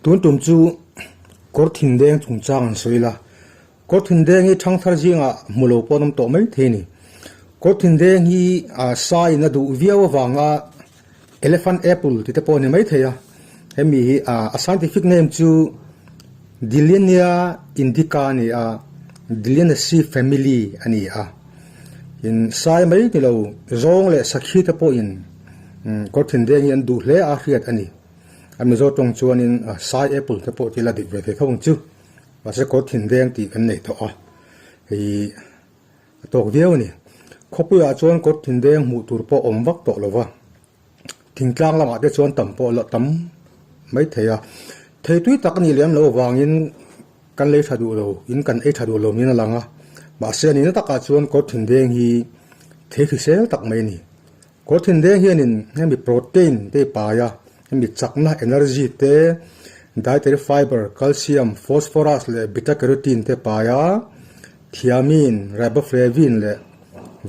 Tun tum chu kawr thin deng chungchang an sawi la. Kawr thin deng hi thangthar zingah hmu lo pawh an awm tawh mai thei a ni. Kawr thin deng hi saiin a duh viau avanga elephant apple tih te pawh a ni mai thei a. Hemi hi a scientific name chu Dillenia indica a ni a, Dilleniaceae family a ni a. In sai mai ni lo zawng leh sakhi te pawhin kawr thin deng hi an duh hle a hriat a ni. A Mizo tawng chuanin sai apple te pawh thil a dik ve thei tho ang chu. Mahse kawr thin deng tih kan nei tawh a, hei a tawk viau a ni. Khawpuiah chuan kawr thin deng hmuh tur pawh awm vak tawh lo va, thingtlang lamah te chuan tam pawh la tam mai thei a. Thei tui tak a nih lem loh avangin kan lei tha duh lo in kan ei tha duh lo niin a lang a, mahse a nihna takah chuan kawr thin deng hi thei hrisel tak mai a ni. Kawr thin deng hianin hemi protein te i pai a, hemi chakna, energy, te, dietary fiber, calcium, phosphorus leh beta carotene te pai a, thiamine, riboflavin leh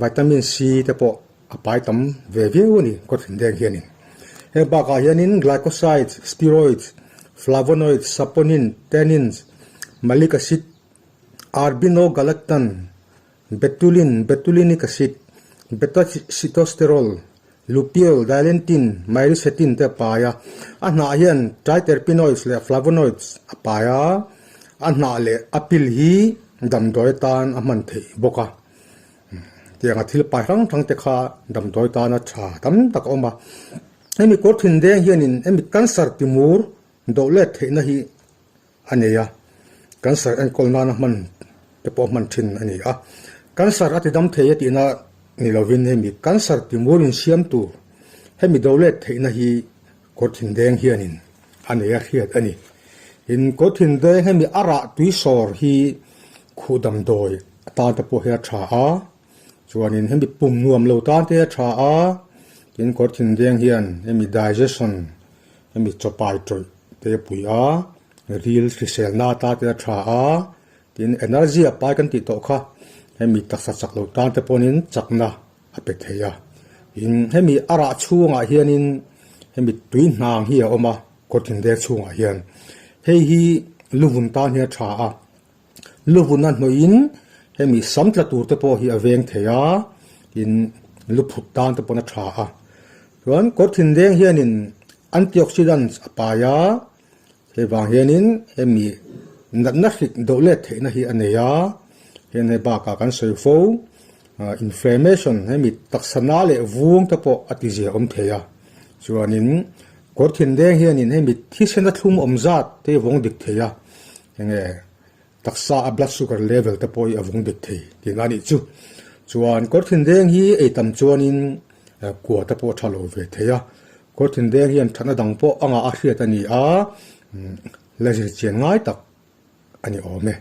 vitamin C te pawh a pai tam ve viau a ni kawr thin deng hianin. Heng bakah hianin glycosides, steroids, flavonoids, saponin, tannins, malic acid, arabinogalactan, Betulin, betulinic acid, beta-sitosterol, lupeol, dilantin, myricetin te a pai a. A hnah hian triterpenoids leh flavonoids a pai a, a hnah leh a pil hi damdawi atan a hman theih bawk a. Tianga thil pai hrang hrang te kha damdawi tana tha tam tak a awm a. Hemi kawr thin deng hianin hemi cancer timur doh let theihna hi a nei a, cancer enkawl nana hman te pawh hman thin a ni a. Cancer a ti dam thei a tihna ni lovin hemi cancer ti mur insiam tur hemi do let theihna hi kawr thin deng hianin a nei a hriat a ni. In kawr thin deng hemi a rah tui sawr hi khuh damdawi atan te pawh hi a tha a, chuanin hemi pum nuam lo tan te a tha a, tin kawr thin deng hian hemi digestion Hemi chawpai tawih te a pui a, ril hriselna ata te a tha a, tin energy a pai kan tih tawh kha hemi taksa chak lo tan te pawhin chakna a pe thei a. Tin hemi a rah chhungah hianin hemi tui hnang hi a awm a, kawthin deng chhungah hian. Hei hi luvun tan hian a tha a, luvun a hnawhin hemi sam tla tur te pawh hi a veng thei a, tin luphut tan te pawn a tha a. Chuan kawr thin deng hianin antioxidants a pai a, hei vang hianin hemi natna hrik doh let theihna hi a nei a, heng hei bakah kan sawi fo inflammation hemi taksa na leh vung te pawh a tizia awm thei a, chuanin kawr thin deng hianin hemi thisena thlum awm zat te hi vawng dik thei a, enge taksa a blood sugar level te pawh hi a vawng dik thei tihna a nih chu. Chuan kawr thin deng hi ei tam chuanin kua te pawh a tha lo ve thei a, kawr thin deng hian thatna dang pawh a ngah a hriat a ni a, la zir chian ngai tak a ni awm e.